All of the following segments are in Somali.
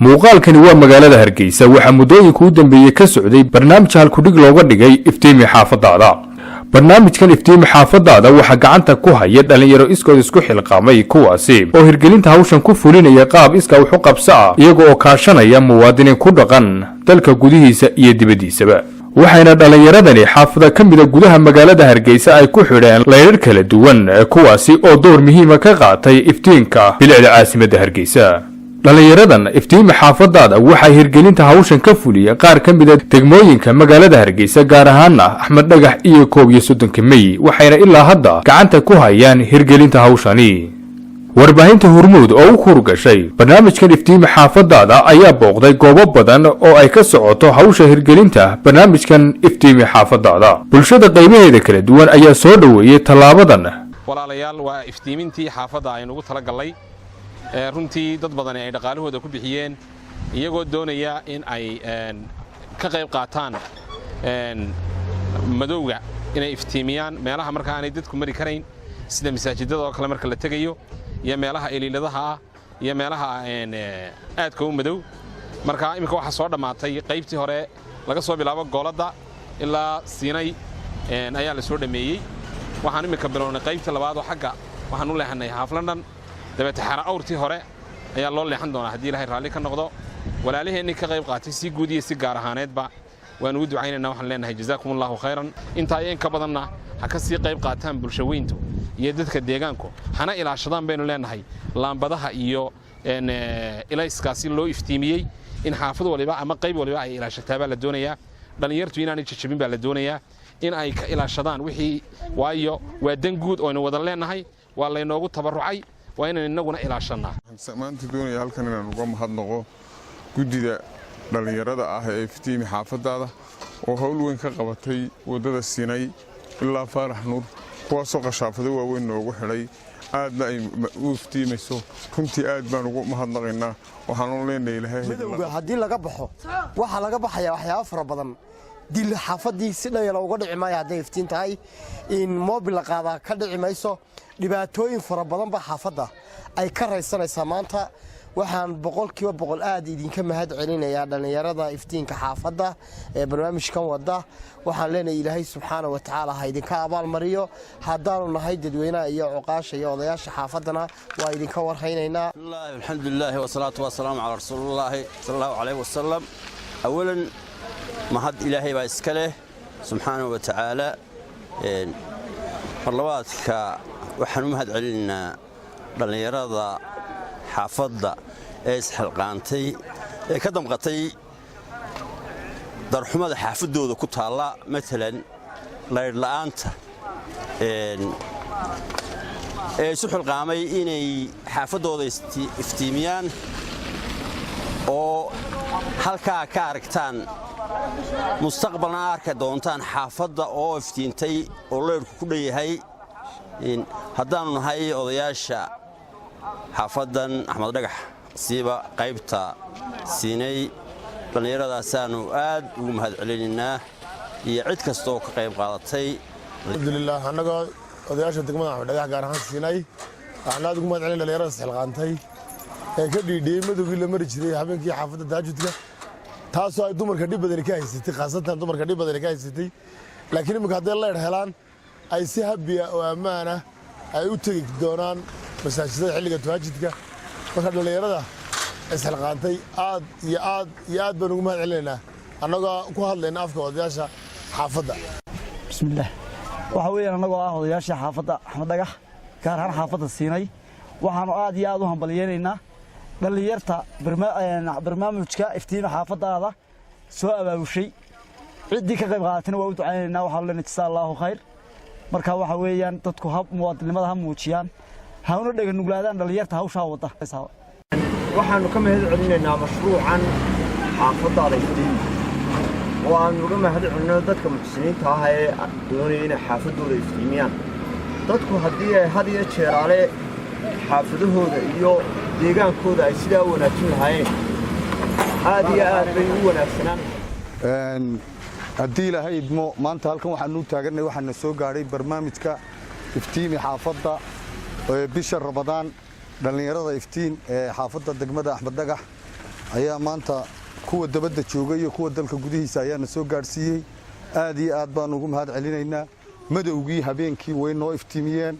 Muuqaalkani waa magaalada Hargeysa. Waxaa muddooyinka u dambeeyey ka socday barnaamij halkudhig looga dhigay "Iftiimi Xaafadaada". Barnaamijkan "Iftiimi Xaafadaada" waxaa gacanta ku haya dhalinyaro iskood isku xilqaamay, kuwaasi oo hirgelinta hawshan ku fulinaya qaab iskaa wax u qabso ah, iyaga oo kaashanaya muwaadiniin ku dhaqan dalka gudihiisa iyo dibaddiisaba. Waxayna dhallinyaradani xaafada ka mida gudaha magaalada Hargeysa ay ku xidheen laydhar kala duwan, kuwaasi oo door muhiima ka qaatay iftiinka bilicda caasimadda Hargeysa. Dhallinyaradan "Iftiimi Xaafadaada" waxay hirgelinta hawshan ka fuliyeen qaar ka mida degmooyinka magaalada Hargeysa, gaar ahaana Axmed Dhagax iyo 31-ka Mey, waxayna ilaa hadda gacanta ku hayaan hirgelinta hawshani. Warbaahinta Hormuud oo u kurgashay barnaamijkan "Iftiimi Xaafadaada" ayaa booqday goobo badan oo ay ka socoto hawsha hirgelinta barnaamijkan "Iftiimi Xaafadaada". Bulshada qaybaheeda kala duwan ayaa soo dhoweeyey tallaabadan. Walaalayaal, waa iftiimintii xaafadda aynu ugu talagallay. Runtii dad badani ay dhaqaalahooda ku bixiyeen, iyagoo doonaya in ay ka qayb qaataan madowga, inay iftiimiyaan meelaha marka aanay dadku mari karayn, sida masaajidada oo kale marka la tegayo, iyo meelaha eliiladaha ah, iyo meelaha aadka u madow. Marka iminka waxaa soo dhammaatay qaybtii hore, laga soo bilaabo Gooladda ilaa Siinay ayaa la soo dhammeeyey. Waxaan iminka bilownay qaybtii labaad, oo xagga waxaan u leexannay Half London, dabeete xara awrtii hore ayaa loo leexan doonaa, haddii Ilahay raalli ka noqdo. Walaalaheennii ka qayb qaatay, si guud iyo si gaar ahaaneedba waan ugu ducaynaynaa. Waxaan leenahay jazaakum Allahu khayran. Intaa iyo in ka badanna ha ka sii qayb qaataan bulsho weyntu iyo dadka deegaanku, hana ilaashadaan baynu leenahay laambadaha iyo ilayskaasi loo iftiimiyey. In xaafad waliba ama qayb waliba ay ilaashataa baa la doonayaa. Dhallinyartu inaanay jajabin baa la doonayaa, in ay ka ilaashadaan wixii, waayo waa dan guud oo aynu wada leenahay, waa laynoogu tabarrucay, waa inaan innaguna ilaashannaa. Waxaan maanta doonaya halkan inaan uga mahadnaqo guddida dhallinyarada ah ee Iftiimi Xaafadaada, oo howl weyn ka qabatay waddada Sinay ilaa Faarax Nuur, kuwaasoo qashaafado waaweyn noogu xidhay, aadna ay u iftiimayso. Runtii aad baan ugu mahadnaqaynaa. Waxaanu leenahay Ilaahay Madowga haddii laga baxo, waxaa laga baxayaa waxyaabo fara badan. Dil xaafadii si dhayala uga dhici maayo hadday iftiin tahay. In moobil la qaadaa ka dhici mayso. Dhibaatooyin fara badan ba xaafadda ay ka raysanaysaa. Maanta waxaan 100% aad idinka mahad celinayaa dhallinyarada iftiinka xaafadda ee barnaamijkan wada. Waxaan leenahay Ilaahay subxaana wa tacaala ha idinka abaalmariyo. Haddaanu nahay dadweynaha iyo cuqaasha iyo odayaasha xaafaddana, waa idinka warhaynaynaa. الحمد لله والصلاة والسلام على رسول الله صلى الله عليه وسلم. أولا، mahad Ilaahay baa iska leh subxaanahu wa tacaala. Marlabaadka, waxaan u mahad celinaynaa dhallinyarada xaafadda ee isxilqaantay, ee ka damqatay darxumada xaafaddooda ku taalla, maalan laydhla'aanta, ee isu xilqaamay inay xaafaddooda iftiimiyaan, oo halkaa ka aragtaan, mustaqbalna arki doontaan xaafadda oo iftiintay oo leyrhku ku dhan yahay. Haddaannu nahay odayaasha xaafaddan Axmed Dhagax, siiba qaybta Siinay, dhallinyaradaasaannu aad ugu mahad celinaynaa iyo cid kasta oo ka qayb qaadatay. Alxamdulilah, annagoo odayaasha degmada Axmed Dhagax, gaar ahaan Siinay, waxaan aad ugu mahad celin dhalinyarada isxilqaantay ee ka dhiidhiyey madowgii la mari jiray habeenkii xaafadda taajudka, taasoo ay dumarka dhib badani ka haysatay, khaasatan dumarka dhib badani ka haysatay. Laakiin imminka hadday leydh helaan, ay si habiya oo ammaana ay u tegi doonaan masaajidada xilliga tahaajudka. Marka dhallinyarada isxilqaantay aad iyo aad iyo aad baan ugu mahad celinaynaa, annagoo ku hadlayna afka odayaasha xaafadda. Bismillaah. Waxa weeyaan, annagoo ah odayaasha xaafadda Axmed Dhagax, gaar ahaan xaafadda Siinay, waxaanu aad iyo aad u hambalyeynaynaa dhallinyarta barnaamijka Iftiima Xaafaddaada soo abaabushay. Ciddii ka qayb qaadatayna waa u ducaynaynaa. Waxaanu leenahay jazaa Allaahu khayr. Marka waxa weeyaan, dadku ha muwaadinimada ha muujiyaan, ha una dhega nuglaadaan dhallinyarta hawshaa wadda. Waxaannu ka mahad celinaynaa mashruucan Xaafaddaada Iftiimi, oo aannu uga mahad celinno dadka muxsiniinta ah ee doonaya inay xaafaddooda iftiimiyaan. Dadku haddii ay had iyo jeeraale xaafadahooda iyo deegaankooda ay sidaa u wanaajin lahaayeen, aad iyo aad bay u wanaagsanaan. Haddii Ilaahay idmo, maanta halkan waxaanu taaganay, waxaana soo gaadhay barnaamijka Iftiimi Xaafadda ee bisha Ramadaan. Dhallinyarada iftiin ee xaafadda degmada Axmed Dhagax Ayaa maanta kuwa dabadda jooga iyo kuwa dalka gudihiisa ayaana soo gaadhsiiyey. Aad iyo aad baanu ugu mahad celinaynaa. Madowgii habeenkii way noo iftiimiyeen.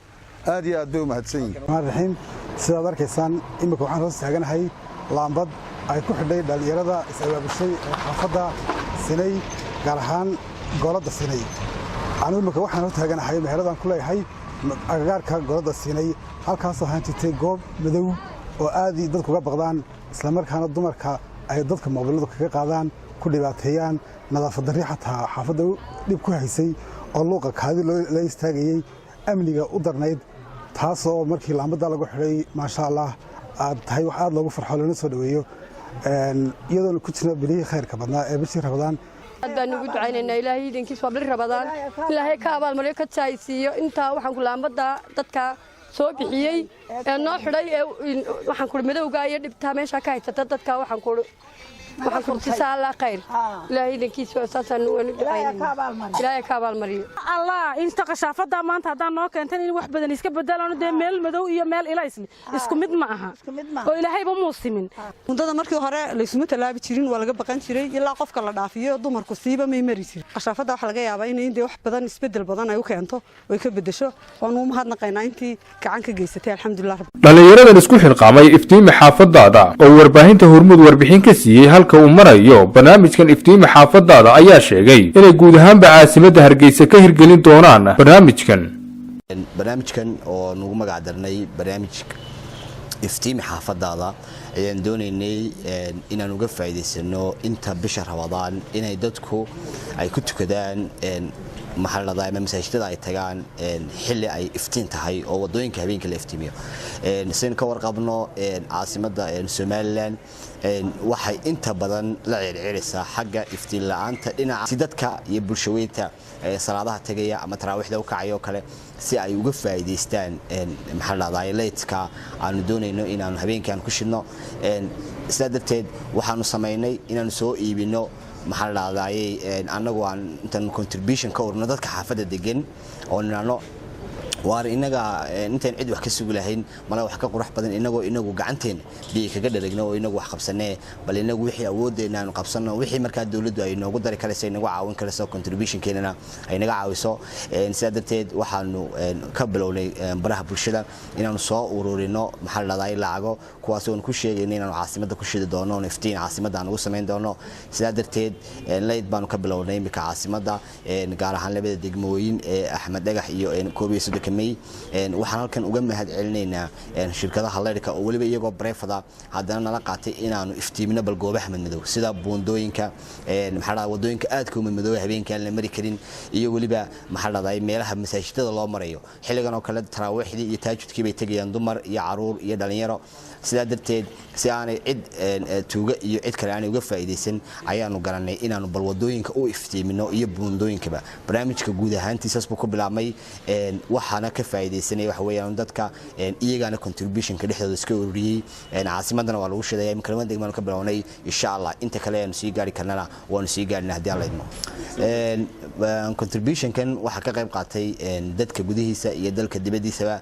Aad iyo aad bay u mahadsan yihiin. Raxiim, sidaad arkaysaan, iminka waxaan hoos taaganahay laambad ay ku xidhay dhallinyarada is-abaabushay ee xaafadda Sinay, gaar ahaan gooladda Sinay. Anigu iminka waxaan hor taaganahay meheradaan ku leeyahay agagaarka gooladda Siinay, halkaasoo ahaan jirtay goob madow oo aad dadku uga baqdaan, islamarkaana dumarka ay dadka moobiladu kaga qaadaan, ku dhibaateeyaan, nadaafad darri xataa xaafadda dhib ku haysay oo luuqa kaadi la istaagayey, amniga u darnayd. Taasoo markii laambadda lagu xidhay, maasha Allah, aad tahay wax aad loogu farxo loona soo dhoweeyo, iyadoona ku jirna bilihii khayrka badnaa ee bishii Rabadaan. Aad baan ugu ducaynaynaa. Ilaahay idinkiis, waa bil Rabadaan, Ilaahay ka abaalmariyo, ka jaaysiiyo. Intaa waxaan ku laambadda dadka soo bixiyey ee noo xidhay ee waxaan ku madowga iyo dhibtaa meesha ka haysata dadka, waxaan ku tusaa Allah khayr. Ilaahay idinkiis, waa saasaan waanu ducaynayna, Ilaahay ka abaalmariyo. Allah, inta qashaafada maanta haddaan noo keentan in wax badan iska bedelaan. Dee meel madow iyo meel ilaysli isku mid ma aha oo Ilaahayba muu simin. Mudada markii hore laysuma tallaabi jirin, waa laga baqan jiray ilaa qofka la dhaafiyo. Dumarku siiba may mari jirin. Qashaafada waxaa laga yaabaa in dee wax badan, isbedel badan ay u keento oy ka bedesho. Waanu u mahadnaqaynaa intii gacan ka geysatay, alxamdulilah. Dhallinyaradan isku xilqaamay Iftiimi Xaafadaada oo warbaahinta Hormuud warbixin ka siiyey halka uu marayo barnaamijkan Iftiimi Xaafadaada ayaa sheegay inay guud ahaanba caasimadda Hargeysa ka hirgelin doonaan barnaamijkan. Barnaamijkan oo nugu magac darnay barnaamij Iftiimi Xaafadaada ayaan doonaynay inaan uga faa'iidaysano inta bisha Rabadaan inay dadku ay ku tukadaan, maxaa la dhahdaa, ama masaajidada ay tagaan xilli ay iftiin tahay oo wadooyinka habeenka la iftiimiyo. Sidaynu ka warqabno, caasimadda Somaliland waxay inta badan la circiraysaa xagga iftiin la'aanta dhinaca, si dadka iyo bulshaweynta salaadaha tegaya ama taraawiixda u kacaya oo kale si ay uga faa'iidaystaan, maxaa la dhahdaa, leydka aanu doonayno inaanu habeenkii aan ku shidno. Sidaa darteed waxaanu samaynay inaanu soo iibino, maxaa la dhahdaayey, annagu aan intaan contribution ka urno dadka xaafadda degan oo nidhaahno, waar inaga intaan cid wax ka sugi lahayn, mala wax ka qurux badan inagoo inagu gacanteena biyo kaga dharagno oo inagu wax qabsanee. Bal inagu wixii awooddeena aanu qabsanno, wixii markaa dowladdu ay noogu dari karayso, ay nagu caawin karayso, contributionkeenana ay naga caawiso. Sidaa darteed waxaanu ka bilownay baraha bulshada inaanu soo ururino, maxaa la dhahdaa, lacago, kuwaas oon ku sheegayno inaanu caasimadda ku shidi doono oon iftiin caasimadda aan ugu samayn doono. Sidaa darteed leyd baanu ka bilownay iminka caasimadda, gaar ahaan labada degmooyin ee Axmed Dhagax iyo 31-ka May. Waxaan halkan uga mahad celinaynaa shirkadaha leyrka oo weliba iyagoo private haddana nala qaatay inaanu iftiimino bal goobaha madmadow, sida buundooyinka, maxaa dhahdaa, wadooyinka aadka u madmadow habeenkii aan la mari karin, iyo weliba, maxaa dhahdaa, meelaha masaajidada loo marayo xilligan oo kale. Taraawiixdii iyo taajudkii bay tegayaan dumar iyo caruur iyo dhalinyaro. Sidaa darteed si aanay cid tuuga iyo cid kale aanay uga faa'iidaysan ayaanu garanay inaanu bal wadooyinka u iftiimino iyo buundooyinkaba. Barnaamijka guud ahaantiisaas buu ku bilaabmay, waxaana ka faa'iidaysanaya waxa weeyaan dadka iyagaana contributionka dhexdooda iska ururiyey. Caasimadana waa lagu shidaya. Imika laba degmaanu ka bilownay. Insha Allah inta kale aanu sii gaari karnana waanu sii gaarina haddii Alla idmo. Contributionkan waxaa ka qayb qaatay dadka gudihiisa iyo dalka dibadiisaba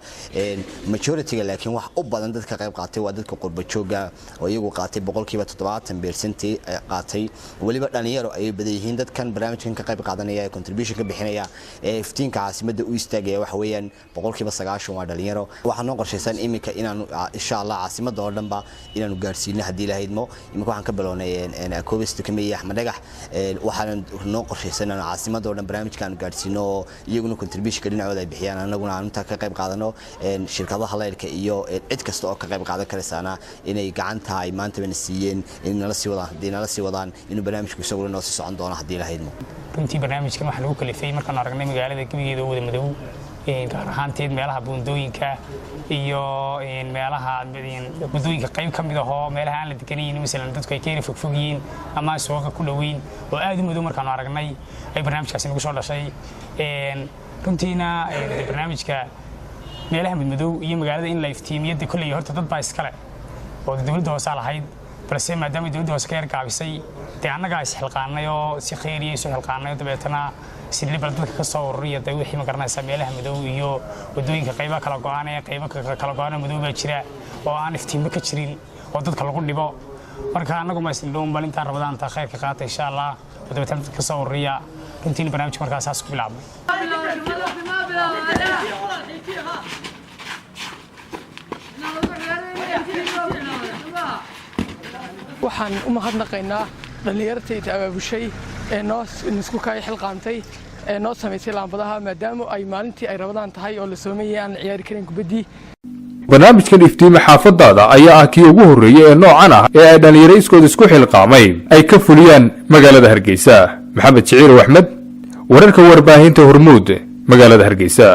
majority-ga, laakiin wax u badan dadka qayb qaatay waa dadka qurba jooga oo iyagu qaatay 70% qaatay. Weliba dhalinyaro ayay badan yihiin dadkan barnaamijkan ka qayb qaadanaya ee contribution ka bixinaya ee iftiinka caasimadda u istaagaya. Waxa weeyaan 90% waa dhalinyaro. Waxaa noo qorshaysan iminka inaanu insha Allah caasimadda oo dhanba inaanu gaarsiino haddii Ilaahay idmo. Iminka waxaan ka bilownay 31-ka May, Axmed Dhagax. Waxaana noo qorshaysan inaanu caasimadda oo dhan barnaamijka aanu gaarsiino oo iyaguna contributionka dhinacooda ay bixiyaan, annaguna aan intaa ka qayb qaadano. Shirkadaha leyrka iyo cid kasta oo ka qayb qaadan karaysaana inay gacanta ay maantabana siiyeen in nala sii wadaan, haddii nala sii wadaan, inuu barnaamijku isaguna noo sii socon doono haddii Ilaahay idmo. Runtii barnaamijkan waxaa lagu kalifay markaanu aragnay magaalada gebigeeda oo wada madow, gaar ahaanteed meelaha buundooyinka iyo meelaha buundooyinka qayb ka mid ahoo meelaha aan la deganayn, masalan dadku ay ka yara fogfog yihiin ama aan suuqa ku dhoweyn oo aad u madow. Markaanu aragnay ay barnaamijkaasi nagu soo dhashay. Runtiina barnaamijka meelaha madmadow iyo magaalada in la iftiimiyo de kolley horta dad baa iskale oo dowladda hoosaa lahayd, balse maadaama dowladda hoose ka yar gaabisay, dee annagaa isxilqaanay oo si khayriya isu xilqaanay oo dabeetana sidii bal dadka ka soo ururiya dee wixii, ma garanaysaa, meelaha madow iyo waddooyinka qayba kala go'aan ee qaybo kala go'aan oo madow baa jira oo aan iftiinba ka jirin oo dadka lagu dhibo. Marka annagu ma isdhown bal intaan Ramadaanta khayrka qaata, insha Allah, oo dabeetana dadka soo ururiya. Runtiina barnaamijka markaa saas ku bilaabmay. Waxaan u mahadnaqaynaa dhallinyartayda abaabushay ee noo isku kaaya xilqaantay ee noo samaysay laambadaha, maadaama ay maalintii ay Ramadaan tahay oo la soomayay aan la ciyaari karin kubaddii. Barnaamijkan Iftiimi Xaafadaada ayaa ah kii ugu horreeyey ee noocan ah ee ay dhallinyaro iskood isku xilqaamay ay ka fuliyaan magaalada Hargeysa. Maxamed Shiciir Axmed, wararka warbaahinta Hormuud, magaalada Hargeysa.